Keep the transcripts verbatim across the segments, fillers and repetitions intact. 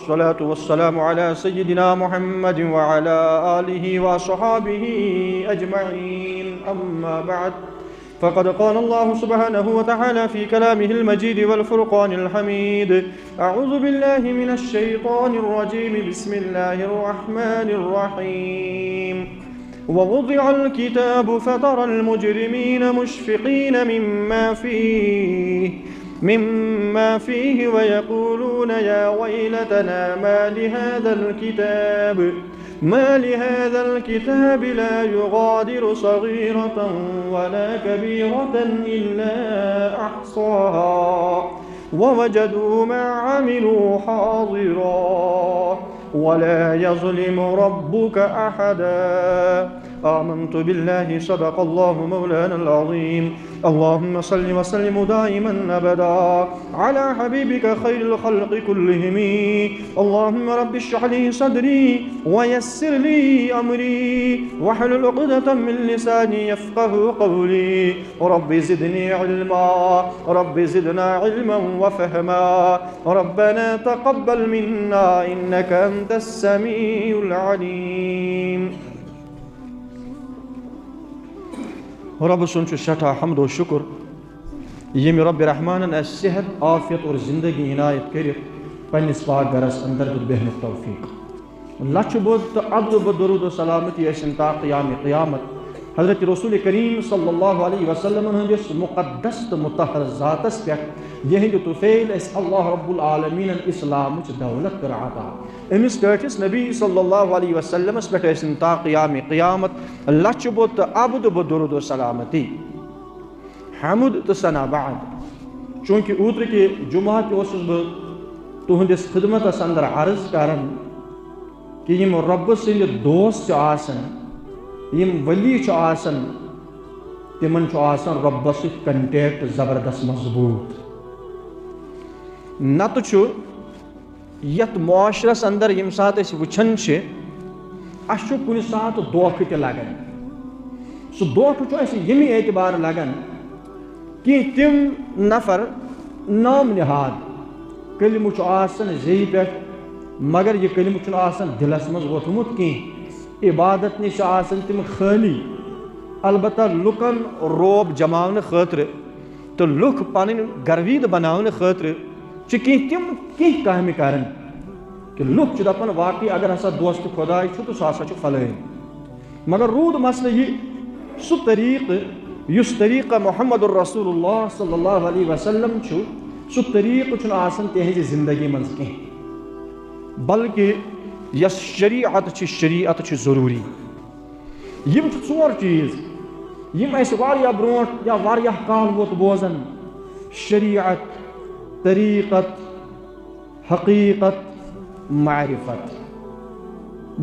والصلاة والسلام على سيدنا محمد وعلى آله وأصحابه أجمعين. أما بعد، فقد قال الله سبحانه وتعالى في كلامه المجيد والفرقان الحميد: أعوذ بالله من الشيطان الرجيم. بسم الله الرحمن الرحيم. ووضع الكتاب فترى المجرمين مشفقين مما فيه مما فيه ويقولون: يا ويلتنا ما لهذا الكتاب ما لهذا الكتاب لا يغادر صغيرة ولا كبيرة إلا أحصاها ووجدوا ما عملوا حاضرا ولا يظلم ربك أحدا. آمنت بالله، صدق الله مولانا العظيم. اللهم صل وسلم دائما أبدا على حبيبك خير الخلق كلهم. اللهم رب اشرح لي صدري ويسر لي أمري واحلل عقدة من لساني يفقه قولي. رب زدني علما، رب زدنا علما وفهما. ربنا تقبل منا إنك أنت السميع العليم. رۄب سُنٛد چھُ سٮ۪ٹھاہ حمد و شُکُر، ییٚمہِ رۄبِ رحمانن اَسہِ صحت، عافیت اور زندگی عنایت کٔرِتھ پننِس پاک گرس اندر دیُت بیہنُک توفیق۔ لچھِ بوٚد تہٕ ابدٕ بوٚد درود و سلامتی ٲسِن تا قیام قیامت حضرت رسول کریم صلی اللہ علیہ وسلم ہٕنٛدِس مقدس تہٕ مطہر ذاتس پٮ۪ٹھ، یِہنٛدِ طفیل اَسہِ اللہ رب العالمینن اسلامٕچ دولت کٔر عطا۔ أمِس ٹٲٹھِس نبی صلی اللہ علیہ وسلمس پٮ۪ٹھ ٲسِن تا قیام قیامت لچھِ بوٚد تہٕ ابدٕ بوٚد درود و سلامتی، حمد تہٕ ثنا بعد۔ چونکہ اوترٕ کہِ جمعہ تہِ اوسُس بہٕ تُہنٛدِس خدمتس اندر عرض کران کہ یِم رۄبہٕ سٕنٛدِ دوست چھِ آسان، یِم ولی چھِ آسان، تِمن چھُ آسان رۄبس سۭتۍ کنٹیکٹ زبردست مضبوٗط۔ نتہٕ چھُ یتھ معاشرس اندر ییٚمہِ ساتہٕ أسۍ وٕچھان چھِ، اسہِ چھُ کُنہِ ساتہٕ دھوکہٕ تہِ لگان۔ سُہ دھوکہٕ چھُ اسہِ ییٚمہِ اعتبارٕ لگان، کینٛہہ تِم نفر نام نہاد، کلمہٕ چھُ آسان زیٚیہِ پٮ۪ٹھ، مگر یہِ کلمہٕ چھُنہٕ آسان دِلس منٛز ووٚتھمُت کینٛہہ۔ عبادت نِش چھِ آسان تِم خٲلی، البتہ لُکن رعب جماونہٕ خٲطرٕ تہٕ لُکھ پنٕنۍ گرویٖد بناونہٕ خٲطرٕ چھِ کینٛہہ تِم کینٛہہ کامہِ کران کہ لُکھ چھِ دپان، واقعی اگر ہسا دوست خداے چھُ تہٕ سُہ ہسا چھُ فلٲنۍ۔ مگر روٗد مسلہٕ یہِ، سُہ طریٖقہٕ یُس طریٖقہ محمد رسول اللہ صلی اللہ علیہ وسلم چھُ، سُہ طریٖقہٕ چھُنہٕ آسان تِہنٛزِ زندگی منٛز کینٛہہ، بلکہ یۄس شریعت چھِ، شریعت چھِ ضروٗری۔ یِم چھِ ژور چیٖز، یِم اَسہِ واریاہ برونٛٹھ یا واریاہ کال ووت بوزان، شریعت، طریٖقت، حقیٖقت، معرفت۔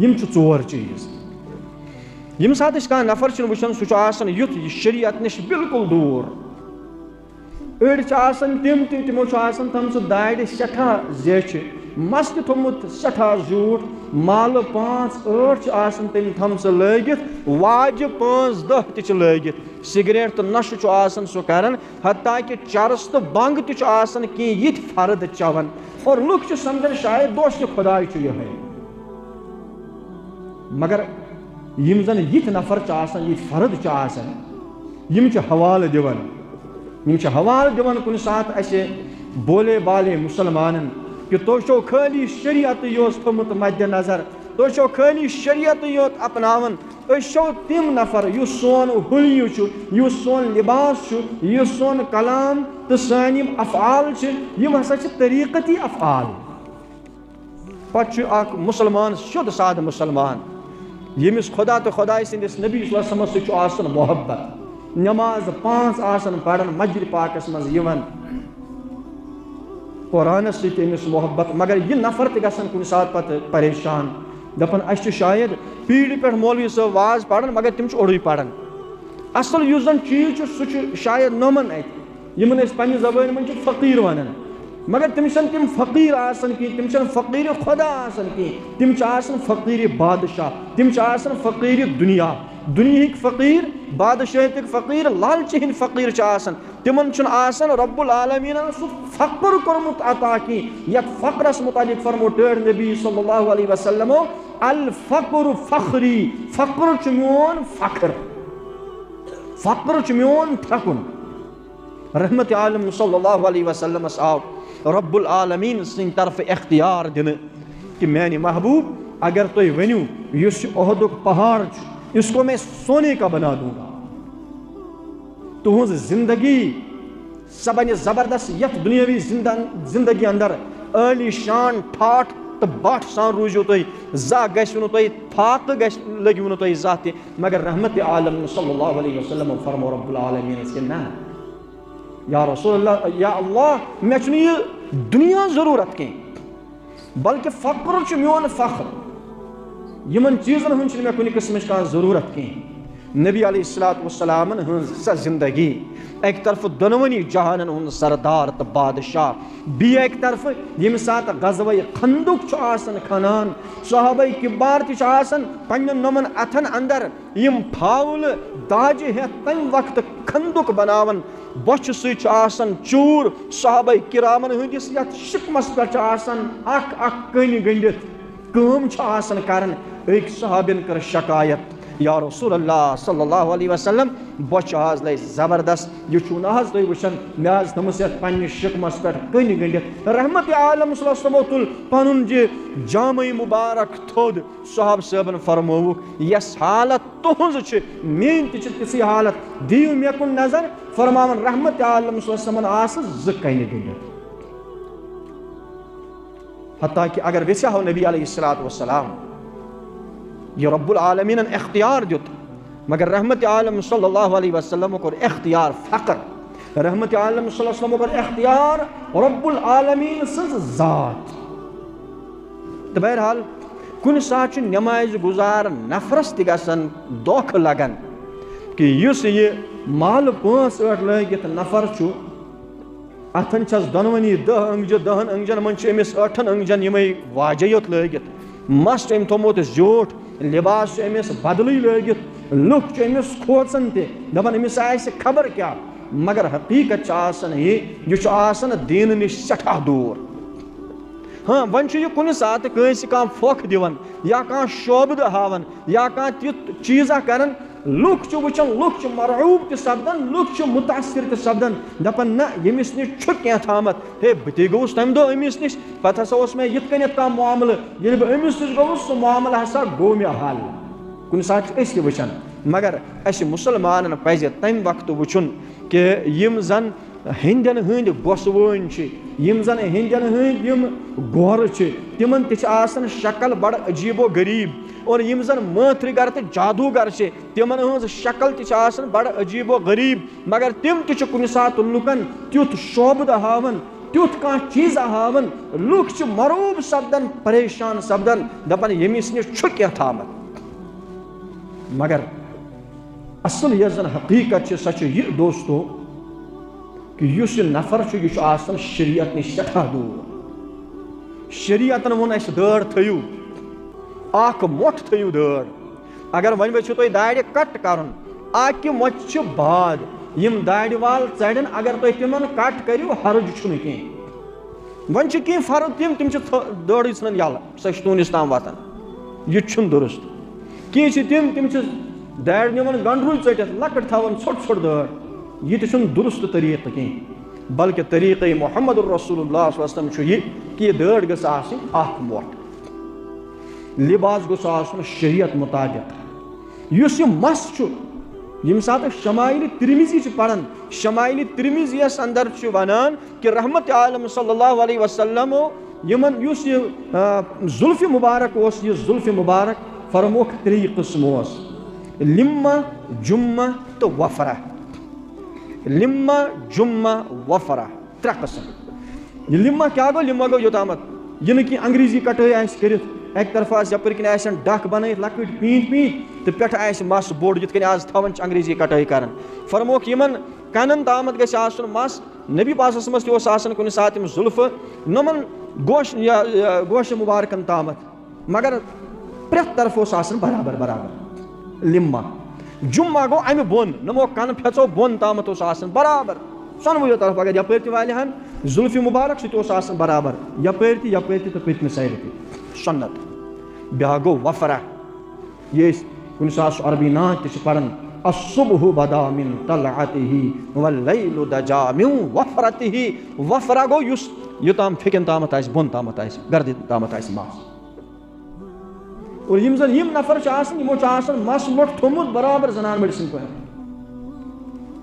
یِم چھِ ژور چیٖز۔ ییٚمہِ ساتہٕ أسۍ کانٛہہ نفر چھِنہٕ وٕچھان، سُہ چھُ آسان یُتھ یہِ شریعت نِش بالکل دوٗر۔ أڑۍ چھِ آسان تِم تہِ، تِمو چھُ آسان تھٲمژٕ دارِ سٮ۪ٹھاہ زیچھِ، مَس تہِ تھوٚمُت سٮ۪ٹھاہ زیوٗٹھ، مالہٕ پانٛژھ ٲٹھ چھِ آسان تٔمۍ تھٲمژٕ لٲگِتھ، واجہِ پانٛژھ دَہ تہِ چھِ لٲگِتھ، سگریٹ تہٕ نشہٕ چھُ آسان سُہ کران، حتیٰ کہِ چرس تہٕ بنٛگ تہِ چھُ آسان کینٛہہ یِتھۍ فرد چٮ۪وان۔ اور لُکھ چھِ سمجھان شاید دوست خداے چھُ یِہوٚے۔ مگر یِم زن یِتھۍ نفر چھِ آسان، یِتھۍ فرد چھِ آسان، یِم چھِ حوالہٕ دِوان، یِم چھِ حوالہٕ دِوان کُنہِ ساتہٕ اسہِ بولے بالے مسلمانن کہ تُہۍ چھِو خٲلی شریعتٕے یوت تھوٚمُت مدِ نظر، تُہۍ چھِو خٲلی شریعتٕے یوت اپناوان۔ أسۍ چھِو تِم نفر، یُس سون حلیہ چھُ، یُس سون لباس چھُ، یُس سون کلام تہٕ سٲنۍ یِم افعال چھِ، یِم ہسا چھِ طریقتی افعال۔ پتہٕ چھُ اکھ مسلمان، سیوٚد سادٕ مسلمان، ییٚمِس خدا تہٕ خدایہِ سٕنٛدِس نبی صلی اللہ علیہ وسلمس سۭتۍ چھُ آسان محبت، نماز پانٛژھ آسان پران، مسجد پاکس منٛز یِوان، قرآنس سۭتۍ أمِس محبت، مگر یہِ نفر تہِ گژھان کُنہِ ساتہٕ پتہٕ پریشان، دپان، اسہِ چھُ شاید پیٖرِ پٮ۪ٹھ مولوی صٲب واز پران، مگر تِم چھِ اوٚڑُے پران۔ اصل یُس زن چیٖز چھُ، سُہ چھُ شاید نومن اتہِ، یِمن أسۍ پننہِ زبٲنۍ منٛز چھِ فقیٖر ونان۔ مگر تِم چھِنہٕ تِم فقیٖر آسان کینٛہہ، تِم چھِنہٕ فقیٖر خۄدا آسان کینٛہہ، تِم چھِ آسان فقیٖر بادشاہ، تِم چھِ آسان فقیٖر دُنیا۔ دُنیہٕکۍ فقیٖر، بادشٲہیتٕکۍ فقیٖر، لالچہِ ہٕنٛدۍ فقیٖر چھِ آسان۔ تِمن چھُنہٕ آسان رب العالمیٖنن سُہ فقر کوٚرمُت عطا کینٛہہ، یتھ فقرس متعلق فرمو ٹٲٹھۍ نبی صلی اللہ علیہ وسلمو، "الفقر فخری"، فقر چھُ میون فخر، فقر چھُ میون تھکُن۔ رحمت عالم صلی اللہ علیہ وسلمس آو رب العالمین سٕنٛدِ طرفہٕ اختیار دِنہٕ کہِ میانہِ محبوب، اگر تُہۍ ؤنِو، یُس یہِ احدُک پہاڑ چھُ، اس کو میں سونے کا بنا دوں گا۔ تُہٕنٛز زندگی، سۄ بنہِ زبردست، یتھ دُنیٲوی زندن-، زندگی اندر عٲلی شان، ٹھاٹھ تہٕ باٹھ سان روٗزِو تُہۍ، زانٛہہ گژھِو نہٕ تۄہہِ فاقہٕ، گژھِ، لٔگِو نہٕ تۄہہِ زانٛہہ تہِ۔ مگر رحمت عالم صلی اللہ علیہ وسلم فرمو رب العالمین کہِ نہ، یا رسول اللہ، یا اللہ، مےٚ چھُنہٕ یہِ دُنیا ضروٗرت کینٛہہ، بلکہِ فقر چھُ میون فخر۔ یِمن چیٖزن ہُنٛد چھُنہٕ مےٚ کُنہِ قٕسمٕچ کانٛہہ ضروٗرت کینٛہہ۔ نبی علیہ الصلوۃ والسلامن ہٕنٛز سۄ زندگی، اکہِ طرفہٕ دۄنوٕنی جہانن ہُنٛد سردار تہٕ بادشاہ، بیٚیہِ اکہِ طرفہٕ ییٚمہِ ساتہٕ غزوہ خندق چھُ آسان کھنان، صحابہ کبار تہِ چھِ آسان پننٮ۪ن نۄمن اتھن اندر یِم پھاولہٕ داجہِ ہٮ۪تھ تمہِ وقتہٕ خندق بناوان، بۄچھِ سۭتۍ چھُ آسان چوٗر، صحابہ کرامن ہٕنٛدِس یتھ شِکمس پٮ۪ٹھ چھُ آسان اکھ اکھ کٔنۍ گٔنڈِتھ۔ کٲم چھِ آسان کران۔ أکۍ صحابین کٔر شکایت، یا رسول اللہ صلی اللہ علیہ وسلم، بۄچھِ حظ لگہِ زبردست، یہِ چھُو نہ حظ تُہۍ وٕچھان، مےٚ حظ تھٲمٕژ یتھ پننِس شِکمس پٮ۪ٹھ کٔنۍ گٔنڈِتھ۔ رحمت عالم صلی اللہ علیہ وسلمو تُل پنُن یہِ جامعہ مبارک تھوٚد، صحابہٕ صٲبن فرمووُکھ، یۄس حالت تُہنٛز چھِ، میٲنۍ تہِ چھِ تِژھٕے حالت، دِیِو مےٚ کُن نظر۔ فرماوان رحمت عالم صلی اللہ علیہ وسلمن آسہٕ زٕ کنہِ گٔنڈِتھ۔ حتیٰ کہ اگر ویژھِ ہاو نبی علیہ الصلوۃ والسلام، یہِ رب العالمینن اختیار دیُت، مگر رحمت عالم صلی اللہ علیہ وسلم کوٚر اختیار فقر، رحمت عالم صلی اللہ علیہ وسلم کوٚر اختیار رب العالمین سٕنٛز ذات۔ تہٕ بہرحال، کُنہِ ساتہٕ چھُ نمازِ گُزار نفرس تہِ گژھان دھوکہٕ لگان کہِ یُس یہِ مالہٕ پانٛژھ ٲٹھ لٲگِتھ نفر چھُ، اتھن چھس دۄنوٕنی دہ أنٛگجہِ، دہن أنٛگجن منٛز چھِ أمِس ٲٹھن أنٛگجن یِمے واجے یوت لٲگِتھ، مس چھُ أمۍ تھوٚمُت زیوٗٹھ، لباس چھُ أمِس بدلٕے لٲگِتھ، لُکھ چھِ أمِس کھوژان تہِ، دپان أمِس آسہِ خبر کیٛاہ، مگر حقیقت چھِ آسان یہِ، یہِ چھُ آسان دیٖنہٕ نِش سٮ۪ٹھاہ دوٗر۔ ہاں، وۄنۍ چھُ یہِ کُنہِ ساتہٕ کٲنٛسہِ کانٛہہ پھۄکھ دِوان یا کانٛہہ شوبدٕ ہاوان یا کانٛہہ تیُتھ چیٖزا کران، لُکھ چھِ وٕچھان، لُکھ چھِ مرعوب تہِ سپدان، لُکھ چھِ متاثر تہِ سپدان، دپان، نہ، ییٚمِس نِش چھُ کینٛہہ تھامتھ، ہے، بہٕ تہِ گوٚوُس تمہِ دۄہ أمِس نِش، پتہٕ ہسا اوس مےٚ یِتھ کٔنٮ۪تھ کانٛہہ معاملہٕ، ییٚلہِ بہٕ أمِس نِش گوٚوُس، سُہ معاملہٕ ہسا گوٚو مےٚ حل۔ کُنہِ ساتہٕ چھِ أسۍ تہِ وٕچھان، مگر اسہِ مسلمانن پزِ تمہِ وقتہٕ وٕچھُن کہِ یِم زن ہیٚنٛدٮ۪ن ہٕنٛدۍ گۄسہٕ وٲنۍ چھِ، یِم زن ہیٚنٛدٮ۪ن ہٕنٛدۍ یِم گورٕ چھِ، تِمن تہِ چھِ آسان شکل بڑٕ عجیب و غریب، اور یِم زن مٲتھرِ گر تہٕ جادوگر چھِ، تِمن ہٕنٛز شکل تہِ چھِ آسان بڑٕ عجیب و غریب، مگر تِم تہِ چھِ کُنہِ ساتہٕ لُکن تیُتھ شوبدٕ ہاوان، تیُتھ کانٛہہ چیٖزا ہاوان، لُکھ چھِ مرعوب سپدان، پریشان سپدان، دپان، ییٚمِس نِش چھُ کینٛہہ تھامتھ۔ مگر اصل یۄس زن حقیقت چھِ، سۄ چھِ یہِ، دوستو، کہِ یُس یہِ نفر چھُ، یہِ چھُ آسان شریعت نِش سٮ۪ٹھاہ دوٗر۔ شریعتن ووٚن اَسہِ، دٲڑ تھٲیِو، اکھ مۄٹھ تھٲیِو دٲڑ۔ اگر وۄنۍ یژھِو تُہۍ داڑِ کٹ کرُن، اکہِ مۄچہِ چھِ باد، یِم داڑِ وال ژرن، اگر تُہۍ تِمن کٹ کٔرِو، حرج چھُنہٕ کینٛہہ۔ وۄنۍ چھِ کینٛہہ فرد تِم، تِم چھِ تھٔ-، دٲڑٕے ژھٕنان یَلہٕ، سۄ چھِ تونِس تام وَتھان۔ یہِ تہِ چھُنہٕ درست۔ کینٛہہ چھِ تِم، تِم چھِ دارِ نِوان گنڈروٗ ژٔٹِتھ، لۄکٕٹ تھاوان ژھوٚٹ ژھوٚٹ دٲڑ۔ یہِ تہِ چھُنہٕ درست طریٖقہٕ کینٛہہ، بلکہِ طریٖقَے محمد رسول اللہ صلی اللہ علیہ وسلم چھُ یہِ کہِ یہِ دٲڑ گٔژھ آسٕنۍ اَکھ مۄٹھ، لباس گوٚژھ آسُن شریعت مطابق۔ یُس یہِ مَس چھُ، ییٚمہِ ساتہٕ أسۍ شمائل ترمذی چھِ پران، شمائل ترمذی یَس اندر چھُ وَنان، کہ رحمت عالم صلی اللہ علیہ وسلم یِمن یُس یہِ، آ، زُلفِ مبارک اوس، یہِ زُلفِ مبارک فرموکھ ترٛیٚیہِ قٕسمہٕ اوس، لمہ، جمہ تہٕ وفرہ۔ لمہ، جمہ، وفرہ، ترٛےٚ قٕسم۔ یہِ لمہ کیٛاہ گوٚو؟ لمہ گوٚو یوٚتامَتھ یہِ نہٕ کینٛہہ انگریزی کٹٲے آسہِ کٔرِتھ، اَکہِ طرفہٕ آسہِ یَپٲرۍ کِنۍ آسن ڈَکھ بنٲیِتھ لۄکٕٹۍ پیٖنتۍ پیٖنتۍ تہٕ پٮ۪ٹھٕ آسہِ مَس بوٚڑ، یِتھ کٔنۍ آز تھاوان چھِ انگریزی کٹٲے کران۔ فرموکھ یِمن کنن تامَتھ گژھِ آسُن مَس، نبی پاک صلی اللہ علیہ وسلمس تہِ اوس آسان کُنہِ ساتہٕ تِم زُلفہٕ نوٚمن گوش-، یا، یا، گوشہِ مُبارکن تامتھ، مگر پرٛٮ۪تھ طرفہٕ اوس آسان برابر برابر۔ لِمہ، جُمہ گوٚو امہِ بۄن، نوٚمو کنہٕ پھٮ۪ژو بۄن تامتھ اوس آسان برابر۔ ژۄنوٕیو طرفہٕ اگر یپٲرۍ تہِ والہِ ہن زُلفہِ مُبارک، سُہ تہِ اوس آسان برابر، یپٲرۍ تہِ، یپٲرۍ تہِ تہٕ پٔتمہِ سایڈٕ تہِ۔ سُنت۔ بیٛاکھ گوٚو وفرہ۔ یہِ أسۍ کُنہِ ساتہٕ سُہ عربی نعت تہِ چھِ پران، "الصبح بدا من طلعته واللیل دجا من وفرته"۔ وفرہ گوٚو یُس یوٚتام پھیٚکٮ۪ن تامتھ آسہِ، بۄن تامتھ آسہِ، گردِ تامتھ آسہِ مَس۔ اور یِم زَن یِم نفر چھِ آسان، یِمو چھُ آسان مَس مۄٹھ تھوٚمُت برابر زنان مٔڑۍ سٕنٛدۍ پٲٹھۍ۔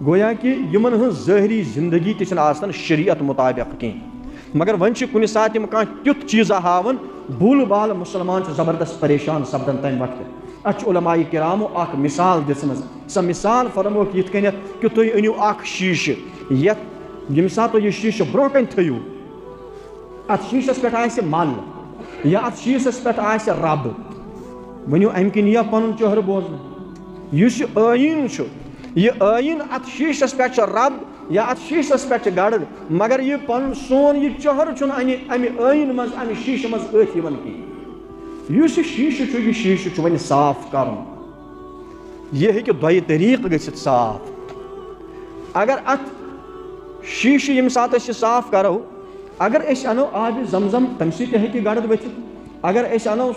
گویا کہِ یِمن ہٕنٛز ظٲہری زندگی تہِ چھَنہٕ آسان شریعت مطابق کینٛہہ، مگر وۄنۍ چھِ کُنہِ ساتہٕ یِم کانٛہہ تیُتھ چیٖزا ہاوان، بُل بال مُسلمان چھُ زبردست پریشان سپدان تَمہِ وقتہٕ۔ اَتھ چھُ علماء کرامو اکھ مثال دِژمٕژ۔ سۄ مثال فرمووُکھ یِتھ کٔنٮ۪تھ کہِ تُہۍ أنِو اکھ شیٖشہٕ، یَتھ، ییٚمہِ ساتہٕ تُہۍ یہِ شیٖشہٕ برونٛہہ کَنہِ تھٲیِو، اَتھ شیٖشَس پٮ۪ٹھ آسہِ مَل یا اَتھ شیٖشَس پٮ۪ٹھ آسہِ رَب، ؤنِو، اَمہِ کِنۍ یِیا پَنُن چہرٕ بوزنہٕ؟ یُس یہِ ٲیٖن چھُ، یہِ ٲیٖن، اَتھ شیٖشَس پٮ۪ٹھ چھُ رَب یا اَتھ شیٖشَس پٮ۪ٹھ چھِ گڑد، مگر یہِ پَنُن سون یہِ چہرٕ چھُنہٕ اَمہِ، اَمہِ ٲیٖنہٕ منٛز، اَمہِ شیٖشہٕ منٛز أتھۍ یِوان کِہیٖنۍ۔ یُس یہِ شیٖشہٕ چھُ، یہِ شیٖشہٕ چھُ وۄنۍ صاف کَرُن۔ یہِ ہیٚکہِ دۄیہِ طریٖقہٕ گٔژھِتھ صاف۔ اگر اَتھ شیٖشہٕ ییٚمہِ ساتہٕ أسۍ یہِ صاف کَرو، اگر أسۍ اَنو آبِ زم زم، تَمہِ سۭتۍ تہِ ہیٚکہِ گڑد ؤتھِتھ۔ اگر أسۍ اَنو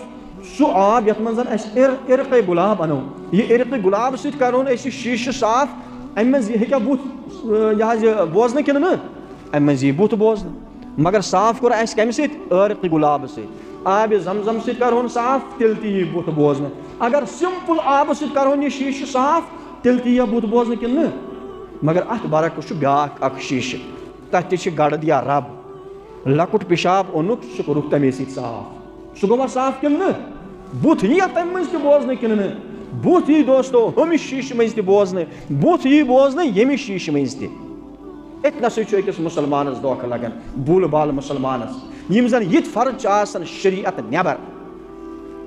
سُہ آب یَتھ منٛز زَن اَسہِ عر-، عرقِ گُلاب اَنو، یہِ عرقِ گُلاب سۭتۍ کَرون أسۍ یہِ شیٖشہٕ صاف، اَمہِ منٛز یہِ ہیٚکیٛاہ بُتھ، یہِ حظ یہِ بوزنہٕ کِنہٕ نہٕ؟ اَمہِ منٛز یی بُتھ بوزنہٕ۔ مگر صاف کوٚر اَسہِ کَمہِ سۭتۍ؟ عرقِ گُلابہٕ سۭتۍ، آبِ زم زم سۭتۍ کَرہون صاف، تیٚلہِ تہِ یی بُتھ بوزنہٕ۔ اگر simple آبہٕ سۭتۍ کَرہون یہِ شیٖشہٕ صاف، تیٚلہِ تہِ یی بُتھ بوزنہٕ کِنہٕ نہٕ؟ مگر اَتھ برعکس چھُ بیٛاکھ اَکھ شیٖشہٕ، تَتھ تہِ چھِ گڑد یا رَب۔ لۄکُٹ پِشاب اوٚنُکھ، سُہ کوٚرُکھ تَمے سۭتۍ صاف۔ سُہ گوٚوا صاف کِنہٕ نہٕ؟ بُتھ یِیا تَمہِ مٔنٛزۍ تہِ بوزنہٕ کِنہٕ نہٕ؟ بُتھ یی دوستو، ہُمہِ شیٖشہٕ مٔنٛزۍ تہِ بوزنہٕ، بُتھ یی بوزنہٕ ییٚمہِ شیٖشہٕ مٔنٛزۍ تہِ۔ أتنَسٕے چھُ أکِس مُسلمانَس دھوکہٕ لَگان، بُل بال مُسلمانَس۔ یِم زَن یِتھۍ فرض چھِ آسان شریعت نٮ۪بر،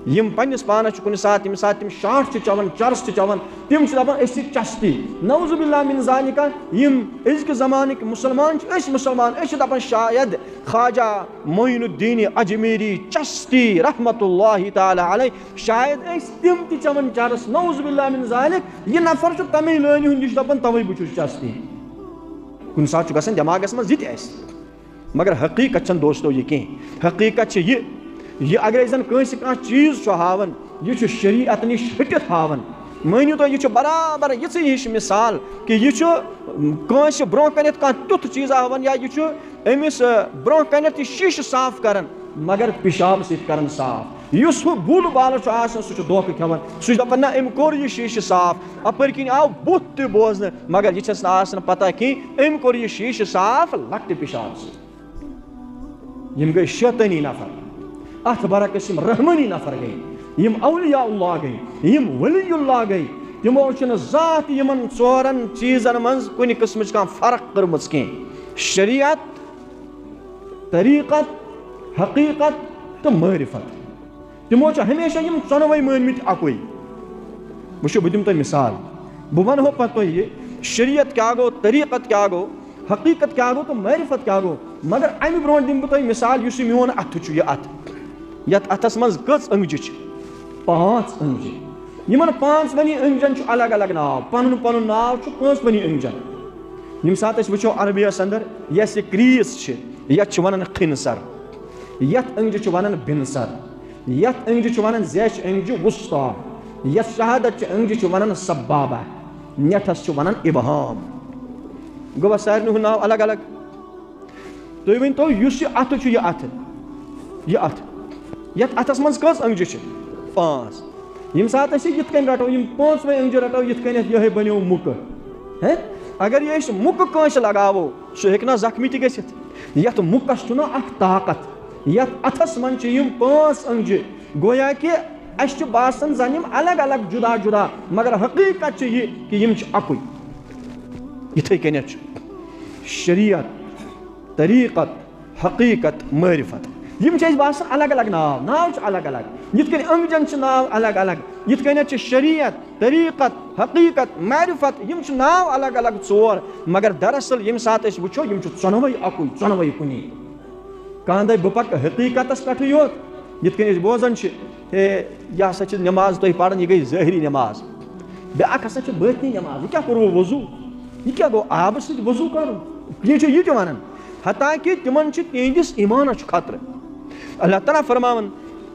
یِم پنٛنِس پانَس چھِ کُنہِ ساتہٕ، ییٚمہِ ساتہٕ تِم شاٹھ چھِ چٮ۪وان، چرس چھِ چٮ۪وان، تِم چھِ دَپان، "أسۍ چھِ چستی۔" نعوذ باللہ من ذالکہ، یِم أزکہِ زمانٕکۍ مُسلمان چھِ، أسۍ مُسلمان، أسۍ چھِ دَپان، شاید خواجہ معین الدین اجمیری چستی رحمتہ اللہ تعالیٰ علیہ، شاید ٲسۍ تِم تہِ چٮ۪وان چرس، نعوذ باللہ من ذالک۔ یہِ نفر چھُ تَمے لٲنہِ ہُنٛد، یہِ چھُ دَپان، "توے بہٕ چھُس چستی۔" کُنہِ ساتہٕ چھُ گژھان دٮ۪ماغَس منٛز یہِ تہِ اَسہِ۔ مگر حقیٖقت چھَنہٕ دوستو یہِ کینٛہہ۔ حقیٖقت چھِ یہِ، یہِ اگر أسۍ زَن کٲنٛسہِ کانٛہہ چیٖز چھُ ہاوان، یہِ چھُ شریعت نِش ہٹِتھ ہاوان۔ مٲنِو تُہۍ، یہِ چھُ برابر یِژھٕے ہِش مثال کہِ یہِ چھُ کٲنٛسہِ برونٛہہ کَنٮ۪تھ کانٛہہ تیُتھ چیٖز ہاوان یا یہِ چھُ أمِس، آ، برونٛہہ کَنٮ۪تھ یہِ شیٖشہٕ صاف کَران، مگر پِشاب سۭتۍ کَران صاف۔ یُس ہُہ بُل بالہٕ چھُ آسان، سُہ چھُ دھوکہٕ کھٮ۪وان، سُہ چھُ دَپان، "نہ، أمۍ کوٚر یہِ شیٖشہٕ صاف، اَپٲرۍ کِنۍ آو بُتھ تہِ بوزنہٕ۔" مگر یہِ چھَس نہٕ آسان پتہ کینٛہہ، أمۍ کوٚر یہِ شیٖشہٕ صاف لۄکٹہِ پِشاب سۭتۍ۔ یِم گٔے شیطٲنی نفر۔ اَتھ برعکس یِم رحمٲنی نفر گٔے، یِم اولیاء اللہ گٔے، یِم ولی اللہ گٔے، تِمو چھِنہٕ زانٛہہ تہِ یِمن ژورن چیٖزن منٛز کُنہِ قٕسمٕچ کانٛہہ فرق کٔرمٕژ کینٛہہ۔ شریعت، طریٖقت، حقیٖقت تہٕ معرفت۔ تِمو چھِ ہمیشہ یِم ژۄنوَے مٲنمٕتۍ اَکُے۔ وٕچھِو، بہٕ دِمہٕ تۄہہِ مثال۔ بہٕ وَنہو پَتہٕ تۄہہِ یہِ شریعت کیٛاہ گوٚو، طریٖقت کیٛاہ گوٚو، حقیٖقت کیٛاہ گوٚو تہٕ معرفت کیٛاہ گوٚو۔ مگر اَمہِ برونٛٹھ دِمہٕ بہٕ تۄہہِ مثال، یُس یہِ میون اَتھٕ چھُ، یہِ اَتھٕ، یَتھ اَتھَس منٛز کٔژ أنٛگجہِ چھِ؟ پانٛژھ أنٛگجہِ۔ یِمَن پانٛژوٕنی أنٛگجَن چھُ الگ الگ ناو، پَنُن پَنُن ناو چھُ پانٛژوٕنی أنٛگجَن۔ ییٚمہِ ساتہٕ أسۍ وٕچھو عربیَس اندر، یۄس یہِ crease چھِ، یَتھ چھِ وَنان خنصر، یَتھ أنٛگجہِ چھِ وَنان بنصر۔ یَتھ أنٛگجہِ چھِ وَنان زیچھِ أنٛگجہِ وسطی، یَتھ شہادت چہِ أنٛگجہِ چھِ وَنان سبابہ، نٮ۪ٹھَس چھِ وَنان ابہام۔ گوٚوا سارنٕے ہُنٛد ناو الگ الگ؟ تُہۍ ؤنۍ تو، یُس یہِ اَتھٕ چھُ، یہِ اَتھٕ، یہِ اَتھٕ، یَتھ اَتھَس منٛز کٔژ أنٛگجہِ چھِ؟ پانٛژھ۔ ییٚمہِ ساتہٕ أسۍ یہِ یِتھ کٔنۍ رَٹو، یِم پانٛژوَے أنٛگجہِ رَٹو یِتھ کٔنٮ۪تھ، یِہوٚے بَنیو مُکہٕ۔ ہے، اگر یہِ أسۍ مُکہٕ کٲنٛسہِ لَگاوو، سُہ ہیٚکہِ نا زخمی تہِ گٔژھِتھ؟ یَتھ مُکَس چھُنہ اَکھ طاقت، یَتھ اَتھَس منٛز چھِ یِم پانٛژھ أنٛگجہِ، گویا کہِ اَسہِ چھُ باسان زَن یِم الگ الگ، جُدا جُدا، مگر حقیٖقت چھِ یہِ کہِ یِم چھِ اَکُے۔ یِتھَے کٔنٮ۪تھ چھُ شریعت، طریٖقت، حقیٖقت، معرفت۔ یِم چھِ اَسہِ باسان الگ الگ ناو، ناو چھُ الگ الگ۔ یِتھ کٔنۍ أنٛگجن چھِ ناو الگ الگ، یِتھ کٔنٮ۪تھ چھِ شریعت، طریقت، حقیقت، معرفت، یِم چھِ ناو الگ الگ ژور، مگر دراصل ییٚمہِ ساتہٕ أسۍ وٕچھو، یِم چھِ ژۄنوَے اَکُے، ژۄنوَے کُنی۔ کانٛہہ دَپہِ، "بہٕ پَکہٕ حقیقتس پٮ۪ٹھٕے یوت"، یِتھ کٔنۍ أسۍ بوزان چھِ، "ہے، یہِ ہسا چھِ نماز تۄہہِ پَرٕنۍ، یہِ گٔے ظٲہری نماز، بیٛاکھ ہسا چھِ بٲطنی نماز، یہِ کیٛاہ کوٚروٕ وضوٗ؟ یہِ کیٛاہ گوٚو آبہٕ سۭتۍ وضوٗ کَرُن؟" یہِ چھِ یہِ تہِ وَنان، حتیٰ کہِ تِمن چھِ تِہنٛدِس ایٖمانس چھُ خطرٕ۔ اللہ تعالیٰ فرماوان،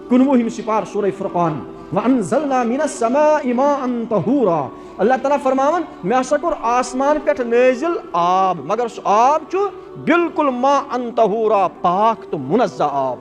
کُنوُہِم سپارٕ سورہ فرقان، "وَأَنزَلْنَا مِنَ السَّمَاءِ مَاءً طَهُورًا"۔ اللہ تعالیٰ فرماوان، مےٚ ہسا کوٚر آسمان پٮ۪ٹھ نٲزِل آب، مگر سُہ آب چھُ بالکل ماءً طَهُورًا، پاک تہٕ منزہ آب۔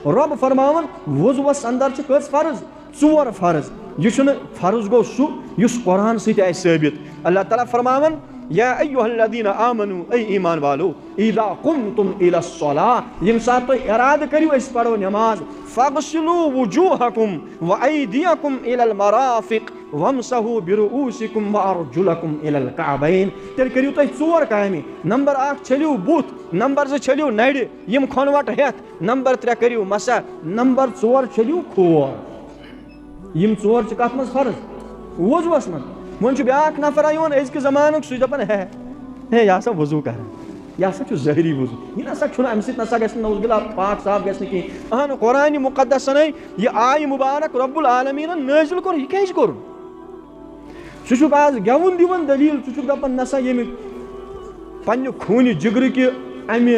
رۄب فرماوان، وضوٗوَس اندر چھِ کٔژ فرض؟ ژور فرض۔ یہِ چھُنہٕ فرض گوٚو سُہ یُس قرآن سۭتۍ آسہِ ثٲبت۔ اللہ تعالیٰ فرماوان، یا ایھا الذین آمنو، اے ایمان والو، اذا قمتم الی الصلاۃ، ییٚمہِ ساتہٕ تُہۍ ارادٕ کٔرِو أسۍ پرو نماز، فاغسلوا وجوہکم وایدیکم الی المرافق وامسحوا برؤوسکم وارجلکم الی الکعبین، تیٚلہِ کٔرِو تُہۍ ژور کامہِ۔ نمبر اکھ، چھٔلِو بُتھ، نمبر زٕ، چھٔلِو نرِ، یِم کھۄنوَٹ ہٮ۪تھ، نمبر ترٛےٚ، کٔرِو مسح، نمبر ژور، چھٔلِو کھور۔ یِم ژور چھِ کَتھ منٛز فرض؟ وضوٗوَس منٛز۔ وۄنۍ چھُ بیٛاکھ نفرا یِوان أزکہِ زمانُک، سُہ چھُ دَپان، ہے، ہے، یہِ ہسا وضوٗ کران، یہِ ہسا چھُ ظٲہری وضوٗ، یہِ نسا چھُنہٕ، اَمہِ سۭتۍ نسا گژھِ نہٕ، نعوذ باللہ، پاک صاف گژھِ نہٕ کِہیٖنۍ۔ اہن، قرآنِ مُقدسَنَے یہِ آیہِ مُبارک رب العالمیٖنَن نٲزِل کوٚر، یہِ کیٛازِ کوٚرُن؟ ژٕ چھُکھ آز گٮ۪وُن دِوان دٔلیٖل، ژٕ چھُکھ دَپان نسا ییٚمہِ پنٛنہِ خوٗنہِ جِگرٕ کہِ اَمہِ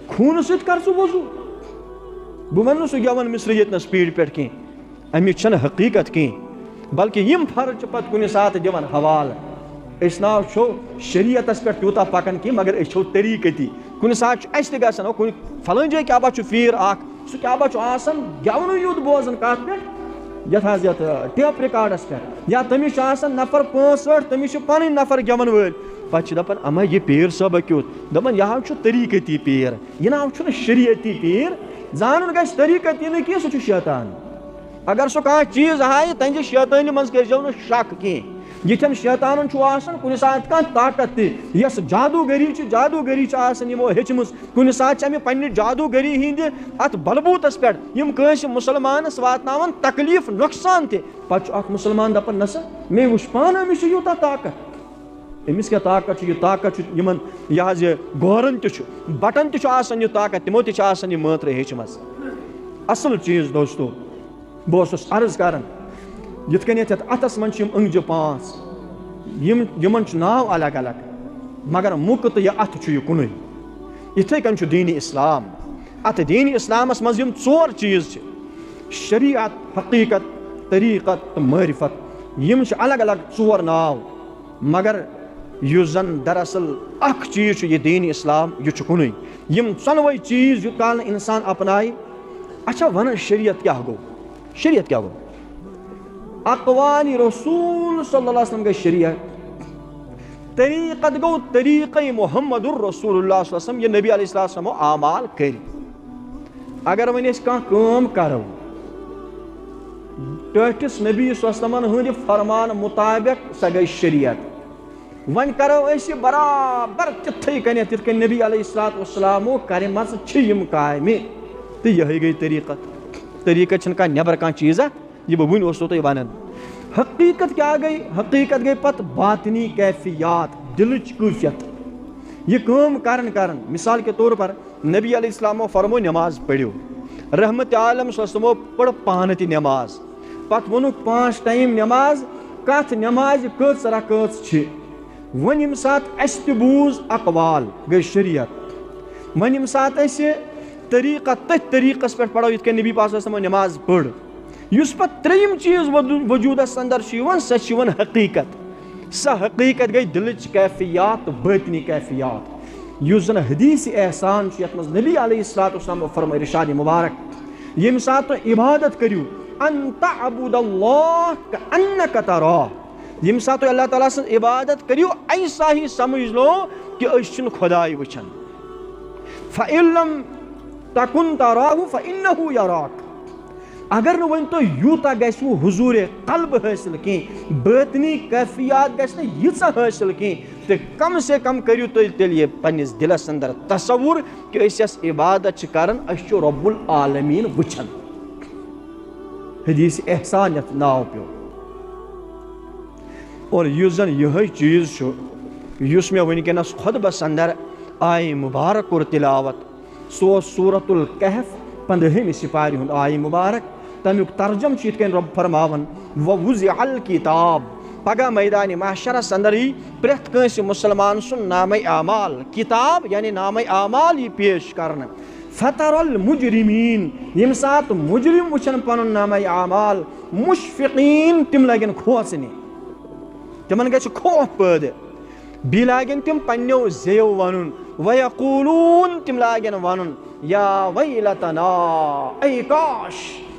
خوٗنہٕ سۭتۍ کر ژٕ وضوٗ۔ بہٕ وَنہٕ نہٕ سُہ گٮ۪وَن مِصرٕ ییٚتہِ نَس پیٖرِ پٮ۪ٹھ کینٛہہ، اَمِچ چھَنہٕ حقیٖقت کینٛہہ، بلکہِ یِم فرض چھِ پَتہٕ کُنہِ ساتہٕ دِوان حوالہٕ۔ أسۍ نہ حظ چھو شریعتَس پٮ۪ٹھ تیوٗتاہ پَکان کینٛہہ، مگر أسۍ چھو طریٖقتی۔ کُنہِ ساتہٕ چھُ اَسہِ تہِ گژھان، ہو، کُنہِ فلٲنۍ جایہِ کیٛاہ با چھُ پیٖر اَکھ، سُہ کیٛاہ با چھُ آسان گٮ۪ونُے یوت بوزان کَتھ پٮ۪ٹھ، یَتھ حظ یَتھ، آ، ٹیپ ریکارڈَس پٮ۪ٹھ، یا تٔمِس چھِ آسان نفر پانٛژھ ٲٹھ، تٔمِس چھِ پَنٕنۍ نفر گٮ۪وَن وٲلۍ، پَتہٕ چھِ دَپان، اَما یہِ پیٖر صٲبہ کیُتھ؟ دَپان، یہِ حظ چھُ طریٖقتی پیٖر، یہِ نہ حظ چھُنہٕ شریعتی پیٖر۔ زانُن گژھِ، طریٖقتی نہٕ کینٛہہ، سُہ چھُ شیطان۔ اگر سُہ کانٛہہ چیٖز ہایہِ، تہنٛدِ شیطٲنی منٛز کٔرۍزیو نہٕ شک کینٛہہ۔ یِتھٮ۪ن شیطانن چھُ آسان کُنہِ ساتہٕ کانٛہہ طاقت تہِ، یۄس جادوٗگٔری چھِ، جادوٗگٔری چھِ آسان یِمو ہیٚچھمٕژ۔ کُنہِ ساتہٕ چھِ اَمہِ پننہِ جادوٗگٔری ہِنٛدِ اَتھ بلبوٗتس پٮ۪ٹھ یِم کٲنٛسہِ مُسلمانس واتناوان تکلیٖف، نۄقصان تہِ۔ پتہٕ چھُ اکھ مُسلمان دپان، نسا، مےٚ وُچھ پانہٕ أمِس چھُ یوٗتاہ طاقت۔ أمِس کیٛاہ طاقت چھُ؟ یہِ طاقت چھُ یِمن، یہِ حظ یہِ گورن تہِ چھُ، بٹن تہِ چھُ آسان یہِ طاقت، تِمو تہِ چھِ آسان یہِ مٲنٛترٲے ہیٚچھمٕژ۔ اصل چیٖز دوستو، بہٕ اوسُس عرض کران، یِتھ کٔنۍ یَتھ اَتھس منٛز چھِ یِم أنٛگجہِ پانٛژھ، یِم، یِمن چھُ ناو الگ الگ، مگر مُکہٕ تہٕ یہِ اَتھٕ چھُ یہِ کُنُے۔ یِتھَے کٔنۍ چھُ دیٖنِ اسلام۔ اَتھ دیٖنِ اسلامس منٛز یِم ژور چیٖز چھِ، شریعت، حقیقت، طریقت تہٕ معرفت، یِم چھِ الگ الگ ژور ناو۔ مگر یُس زن دراصل اکھ چیٖز چھُ یہِ دین اسلام، یہِ چھُ کُنُے۔ یِم ژۄنوَے چیٖز یوٚت کال نہٕ انسان اپنایہِ، اچھا، ونان شریعت کیٛاہ گوٚو؟ شریعت کیٛاہ گوٚو؟ اقوال رسول صلی اللہ علیہ وسلم گٔے شریعت۔ طریقت گوٚو طریقے محمد رسول اللہ صلی اللہ علیہ وسلم، یہِ نبی علیہ السلام اعمال کٔرۍ۔ اگر وۄنۍ أسۍ کانٛہہ کٲم کرو، ٹٲٹھِس نبی صلی اللہ علیہ وسلمن ہٕنٛدِ فرمان مطابق، سۄ گٔے شریعت۔ وۄنۍ کرو أسۍ یہِ برابر تِتھَے کٔنٮ۪تھ، یِتھ کٔنۍ نبی علیہ الصلوۃ والسلامو کرِمژٕ چھِ یِم کامہِ، تہٕ یِہوٚے گٔے طریٖقت۔ طریٖقت چھِنہٕ کانٛہہ نٮ۪بر کانٛہہ چیٖزا، یہِ بہٕ وٕنۍ اوسو تۄہہِ ونان۔ حقیٖقت کیٛاہ گٔے؟ حقیٖقت گٔے پتہٕ باطنی کیفیات، دِلٕچ کٲفیت۔ یہِ کٲم کران کران، مثال کے طور پر، نبی علیہ السلامو فرموو، نماز پٔرِو۔ رحمت عالم صلی اللہ علیہ وسلمو پٔر پانہٕ تہِ نماز۔ پتہٕ ووٚنُکھ، پانٛژھ ٹایم نماز، کتھ نمازِ کٔژ رکٲژ چھِ؟ وۄنۍ ییٚمہِ ساتہٕ اَسہِ تہِ بوٗز اقوال، گٔے شریعت۔ وۄنۍ ییٚمہِ ساتہٕ أسۍ طریٖقہ، تٔتھۍ طریٖقس پٮ۪ٹھ پرو، یِتھ کٔنۍ نبی پاک صلی اللہ علیہ وسلمو نماز پٔر۔ یُس پتہٕ ترٛیٚیِم چیٖز وجو-، وجوٗدس اندر چھُ یِوان، سۄ چھِ یِوان حقیٖقت۔ سۄ حقیٖقت گٔے دِلٕچ کیفیات تہٕ بٲطنی کیفیات۔ یُس زن حدیث احسان چھُ، یتھ منٛز نبی علیہ الصلوۃ والسلام فرمٲے ارشاد مبارک، ییٚمہِ ساتہٕ تُہۍ عبادت کٔرِو، ان تعبد اللہ کأنک تراہ، ییٚمہِ ساتہٕ تُہۍ اللہ تعالیٰ سٕنٛز عبادت کٔرِو، ایسا ہی سمجھ لو کہ أسۍ چھِنہٕ خۄداے وٕچھان۔ فَإِن لَمْ تَكُنْ تَرَاهُ فَإِنَّهُ يَرَاكَ۔ اگر نہٕ وۄنۍ تۄہہِ یوٗتاہ گژھِوٕ حضوٗرِ قلب حٲصِل کینٛہہ، بٲطنی کیفیات گژھِ نہٕ ییٖژاہ حٲصِل کینٛہہ، تہٕ کم سے کم کٔرِو تُہۍ تیٚلہِ یہِ پننِس دِلس اندر تصور کہِ أسۍ یۄس عبادت چھِ کران، أسۍ چھِ رب العالمین وٕچھان۔ حدیث احسان یتھ ناو پیوٚو۔ اور یُس زن یِہوٚے چیٖز چھُ، یُس مےٚ وٕنکیٚنس خطبس اندر آیہِ مبارک کوٚر تلاوت، سُہ اوس سورۃ الکہف، پندہمہِ سپارِ ہُنٛد آیہِ مبارک۔ تمیُک ترجمہٕ چھُ یِتھ کٔنۍ رۄب فرماوان، "ووضع الکتاب"۔ پگاہ میدانِ محشرس اندر یی پرٛٮ۪تھ کٲنٛسہِ مُسلمان سُنٛد نامہ اعمال، کتاب یعنی نامہ اعمال یی پیش کرنہٕ۔ فتر المجرمین، ییٚمہِ ساتہٕ مجرم وٕچھن پنُن نامہ اعمال، مشفقین، تِم لگن کھوژنہِ، تِمن گژھِ خوف پٲدٕ۔ بیٚیہِ لاگن تِم پننیو زیو ونُن، ویقولون، تِم لاگن ونُن، یا ویلتنا، اے کاش،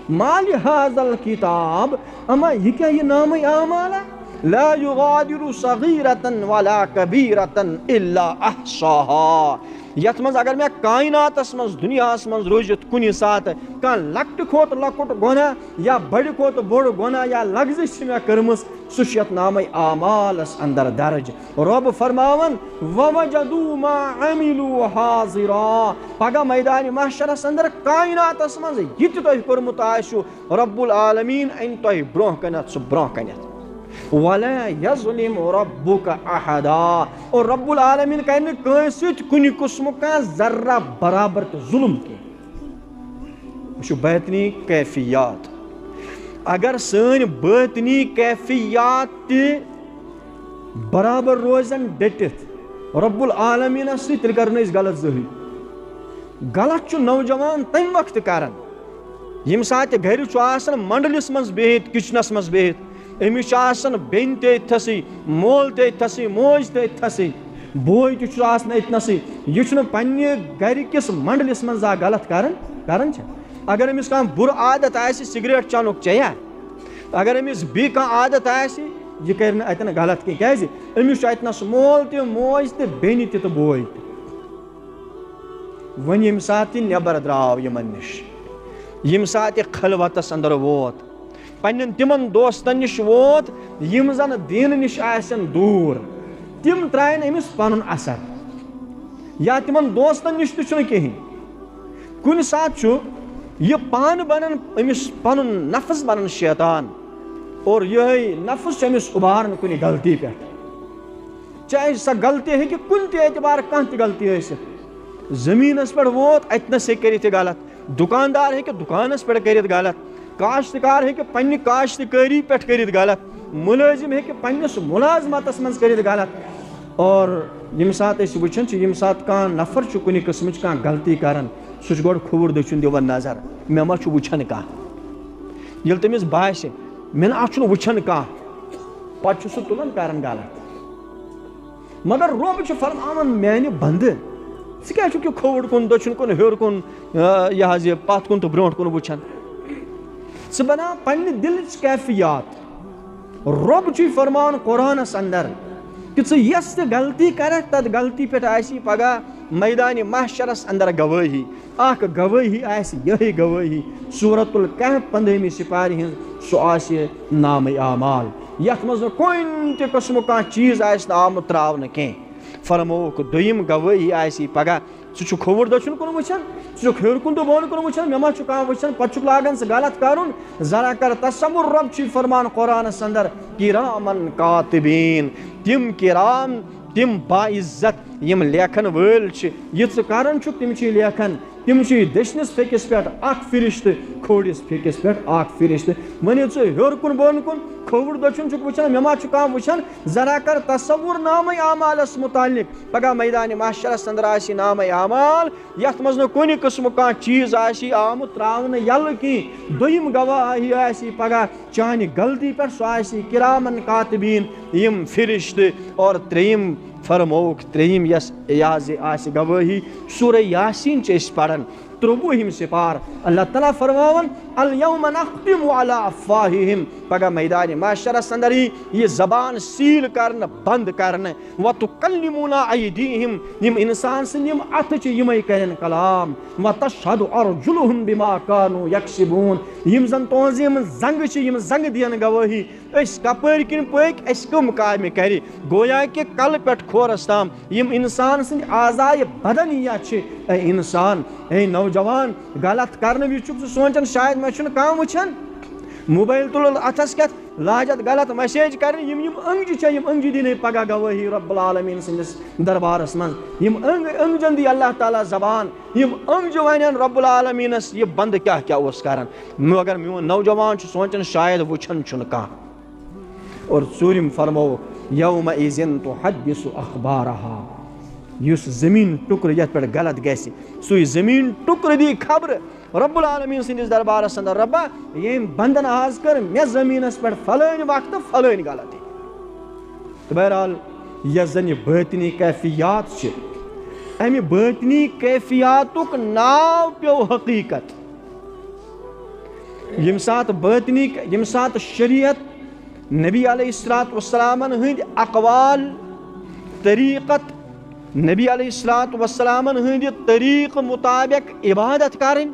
ما لہذا الکتاب، اما یہِ کیٛاہ یہِ نامہ اعمالہ؟ لا یغادر صغیرة ولا کبیرة الا احصاها۔ یتھ منٛز اگر مےٚ کائناتس منٛز، دُنیاہس منٛز روٗزِتھ کُنہِ ساتہٕ کانٛہہ لۄکٹہِ کھۄتہٕ لۄکُٹ گۄناہ یا بڑِ کھۄتہٕ بوٚڑ گۄناہ یا لغزش چھِ مےٚ کٔرمٕژ، سُہ چھُ یتھ نامہ اعمالس اندر درج۔ رۄب فرماوان، "ووجدوا ما عملوا حاضرا"۔ پگاہ میدانِ محشرس اندر کائناتس منٛز یہِ تہِ تۄہہِ کوٚرمُت آسِوٕ، رب العالمین انہِ تۄہہِ برونٛہہ کنٮ۪تھ سُہ برونٛہہ کنٮ۪تھ۔ "ولا یظلم ربک احدا"۔ اور رب العالمین کرِ نہٕ کٲنٛسہِ سۭتۍ کُنہِ قٕسمُک کانٛہہ ذرہ برابر تہِ ظلم کینٛہہ۔ وٕچھِو، باطنی کیفیات۔ اگر سٲنۍ باطنی کیفیات تہِ برابر روزن ڈٔٹِتھ رب العالمینس سۭتۍ، تیٚلہِ کرو نہٕ أسۍ غلط زٕہٕے۔ غلط چھُ نوجوان تمہِ وقتہٕ کران، ییٚمہِ ساتہٕ گرِ چھُ آسان منڈلِس منٛز بِہِتھ، کچنس منٛز بِہِتھ، أمِس چھُ آسان بیٚنہِ تہِ أتھۍ تھسٕے، مول تہِ أتھۍ تھسٕے، موج تہِ أتھۍ تھسٕے، بوے تہِ چھُ آسان أتھۍ نسٕے۔ یہِ چھُنہٕ پننہِ گرِ کِس منڈلِس منٛز زانٛہہ غلط کران، کران چھا؟ اگر أمِس کانٛہہ بُرٕ عادت آسہِ سگریٹ چٮ۪نُک، چیٚیا؟ اگر أمِس بیٚیہِ کانٛہہ عادت آسہِ، یہِ کرِ نہٕ اتٮ۪ن غلط کینٛہہ۔ کیازِ؟ أمِس چھُ اتہِ نس مول تہِ، موج تہِ، بیٚنہِ تہِ تہٕ بوے تہِ۔ وۄنۍ ییٚمہِ ساتہٕ یہِ نٮ۪بر درٛاو یِمن نِش، ییٚمہِ ساتہٕ یہِ خلوتس اندر ووت، پننٮ۪ن تِمن دوستن نِش ووت، یِم زن دیٖنہٕ نِش آسن دوٗر، تِم ترٛاین أمِس پنُن اثر، یا تِمن دوستن نِش تہِ چھُنہٕ کِہیٖنۍ۔ کُنہِ ساتہٕ چھُ یہِ پانہٕ بنان، أمِس پنُن نفس بنان شیطان، اور یِہوٚے نفس چھُ أمِس اُباران کُنہِ غلطی پٮ۪ٹھ۔ چاہے سۄ غلطی ہیٚکہِ کُنہِ تہِ اعتبار کانٛہہ تہِ غلطی ٲسِتھ۔ زٔمیٖنَس پٮ۪ٹھ ووت، اَتہِ نَسٕے کٔرِتھ یہِ غلط۔ دُکاندار ہیٚکہِ دُکانَس پٮ۪ٹھ کٔرِتھ غلط۔ کاشتکار ہیٚکہِ پنٛنہِ کاشتکٲری پٮ۪ٹھ کٔرِتھ غلط۔ مُلٲزِم ہیٚکہِ پنٛنِس مُلازمَتَس منٛز کٔرِتھ غلط۔ اور ییٚمہِ ساتہٕ أسۍ وٕچھان چھِ، ییٚمہِ ساتہٕ کانٛہہ نفر چھُ کُنہِ قٕسمٕچ کانٛہہ غلطی کَران، سُہ چھُ گۄڈٕ کھووُر دٔچھُن دِوان نظر، مےٚ ما چھُ وٕچھان کانٛہہ۔ ییٚلہِ تٔمِس باسہِ، مےٚ نہ چھُنہٕ وٕچھان کانٛہہ، پَتہٕ چھُ سُہ تُلان کَران غلط۔ مگر رۄب چھُ فرماوان، میانہِ بندٕ، ژٕ کیازِ چھُکھ یہِ کھووُر کُن، دٔچھُن کُن، ہیوٚر کُن، آ، یہِ حظ یہِ پتھ کُن تہٕ برونٛٹھ کُن وٕچھان؟ ژٕ بناو پننہِ دِلٕچ کیفیات۔ رۄب چھُے فرماوان قرآنس اندر کہِ ژٕ یۄس تہِ غلطی کرکھ، تتھ غلطی پٮ۪ٹھ آسی پگاہ میدانِ محشرس اندر گوٲہی۔ اکھ گوٲہی آسہِ یِہے گوٲہی، سورۃ الکہف پندہمہِ سپارِ ہٕنٛز، سُہ آسہِ نامہ اعمال، یتھ منٛز نہٕ کُنہِ تہِ قٕسمُک کانٛہہ چیٖز آسہِ نہٕ آمُت ترٛاونہٕ کینٛہہ۔ فرمووُکھ، دوٚیِم گوٲہی آسہِ پگاہ، ژٕ چھُکھ کھووُر دٔچھُن کُن وٕچھان، ژٕ چھُکھ ہیوٚر کُن تہٕ بۄن کُن وٕچھان، مےٚ ما چھُ کانٛہہ وٕچھان، پتہٕ چھُکھ لاگان ژٕ غلط کرُن۔ ذرا کر تصور، رۄب چھُے فرمان قرآنس اندر، کرامن کاتبین، تِم کرام، تِم باعزت یِم لیکھن وٲلۍ چھِ، یہِ ژٕ کران چھُکھ، تِم چھِ لیکھان۔ تِم چھِ دٔچھنِس پھیٚکِس پٮ۪ٹھ اکھ فرشتہٕ، کھوورِس پھیٚکِس پٮ۪ٹھ اکھ فرشتہٕ۔ وۄنۍ ییٚلہِ ژٕ ہیوٚر کُن بۄن کُن کھووُر دٔچھُن چھُکھ وٕچھان، مےٚ ما چھُ کانٛہہ وٕچھان؟ ذرا کر تصور نامہ اعمالس متعلق۔ پگاہ میدانِ محشرس اندر آسہِ نامہ اعمال، یتھ منٛز نہٕ کُنہِ قٕسمُک کانٛہہ چیٖز آسہِ آمُت ترٛاونہٕ یَلہٕ کینٛہہ۔ دوٚیِم گواہی آسہِ پگاہ چانہِ غلطی پٮ۪ٹھ، سُہ آسہِ کرامن کاتبین، یِم فرشتہٕ، اور ترٛیٚیِم فرمووُکھ، ترٛیٚیِم یۄس یہِ حظ یہِ آسہِ گوٲہی، سورہ یاسین چھِ أسۍ پران، ترٛوٚوُہِم سپار۔ اللہ تعالیٰ فرماوان، الیوم نختم علی افواہہم، پگاہ میدان محشرس اندر یی یہِ زبان سیٖل کرنہٕ، بند کرنہٕ، وتکلمنا ایدیہم، یِم انسان سٕنٛدۍ یِم اتھٕ چھِ یِمے کرن کلام، وتشہد ارجلہم بما کانوا یکسبون، یِم زن تُہنٛزٕ یِم زنٛگہٕ چھِ یِم زنٛگہٕ دِین گوٲہی، أسۍ کپٲرۍ کِنۍ پٔکۍ، اَسہِ کٕم کامہِ کرِ۔ گویا کہِ کلہٕ پٮ۪ٹھ کھورس تام یِم انسان سٕنٛدۍ اعضایہِ بدنیہ چھِ۔ اے انسان، اے نوجوان، غلط کرنہٕ وِزِ چھُکھ ژٕ سونٛچان شاید مےٚ چھُنہٕ کانٛہہ وٕچھان۔ موبایل تُلُن اتھس کٮ۪تھ، لاجتھ غلط میسیج کرنہِ۔ یِم یِم أنٛگجہِ چھےٚ، یِم أنٛگجہِ دِنے پگاہ گوٲہی رب العالمین سٕنٛدِس دربارس منٛز۔ یِم أنٛگ أنٛگجن دی اللہ تعالیٰ زبان، یِم أنٛگجہِ ونن رب العالمینس یہِ بندٕ کیٛاہ کیٛاہ اوس کران۔ مگر میون نوجوان چھُ سونٛچان شاید وٕچھان چھُنہٕ کانٛہہ۔ اور ژوٗرِم فرموو، یومئذ تحدث اخبارہا، یُس زٔمیٖن ٹُکرٕ یَتھ پٮ۪ٹھ غلط گژھِ، سُے زٔمیٖن ٹُکرٕ دی خبرٕ رب العالمین سٕنٛدِس دربارس اندر، ربا، ییٚمۍ بندن آز کٔر مےٚ زٔمیٖنس پٮ۪ٹھ فلٲنۍ وقتہٕ فلٲنۍ غلطی۔ تہٕ بہرحال، یۄس زن یہِ بٲطنی کیفیات چھِ، امہِ بٲطنی کیفیاتُک ناو پیوٚو حقیقت۔ ییٚمہِ ساتہٕ بٲطنی، ییٚمہِ ساتہٕ شریعت، نبی علیہ الصلوۃ والسلامن ہٕنٛدۍ اقوال، طریقت، نبی علیہ الصلوۃ والسلامن ہٕنٛدِ طریقہٕ مطابق عبادت کرٕنۍ۔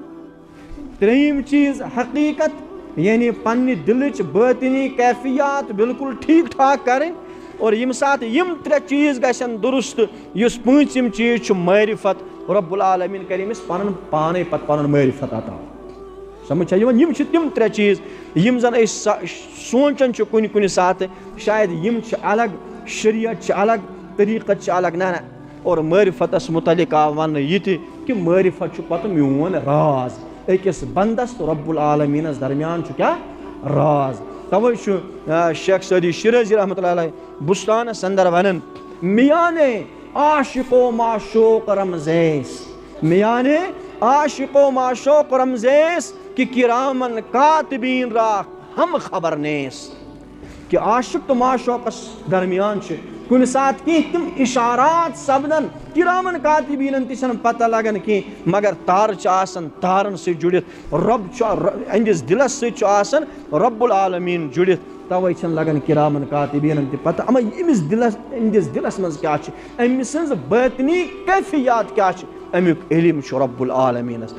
ترٛیٚیِم چیٖز حقیقت، یعنی پننہِ دلٕچ بٲطنی کیفیات بالکل ٹھیک ٹھاک کرٕنۍ۔ اور ییٚمہِ ساتہٕ یِم ترٛےٚ چیٖز گژھن درست، یُس پوٗنٛژِم چیٖز چھُ معرفت، رب العالمین کرِ أمِس پنُن پانے پتہٕ پنُن معرفت عطا۔ سمجھ چھا یِوان؟ یِم چھِ تِم ترٛےٚ چیٖز یِم زن أسۍ سا-، سونٛچان چھِ کُنہِ کُنہِ ساتہٕ، شاید یِم چھِ الگ، شریعت چھِ الگ، طریقت چھِ الگ۔ نہ، نہ۔ اور معرفتس متعلق آو وننہٕ یہِ تہِ کہِ معرفت چھُ پتہٕ میون راز، أکِس بندس تہٕ رب العالمینس درمیان چھُ کیٛاہ؟ راز۔ توے چھُ، آ، شیخ سعدی شیرازی رحمتہ اللہ علیہ بستانس اندر ونان، میانے عاشق و معشوق رمزیس، میانے عاشق و معشوق رمزیس، کہ کرامن کاتبین را ہم خبر نیست۔ کہ عاشق تہٕ معشوقس درمیان چھِ کُنہِ ساتہٕ کینٛہہ تِم اشارات سپدان، کرامن کاتبینن تہِ چھنہٕ پتہ لگان کینٛہہ، مگر تارٕ چھِ آسان تارن سۭتۍ جُڑِتھ، رب چھُ ر-، أہنٛدِس دلس سۭتۍ چھُ آسان رب العالمین جُڑِتھ، توے چھنہٕ لگان کرامن کاتبینن تہِ پتہ۔ اما ییٚمِس دلس، أہنٛدِس دلس منٛز کیٛاہ چھِ، أمۍ سٕنٛز بٲطنی کیفیات کیٛاہ چھِ، امیُک علم چھُ رب العالمینس۔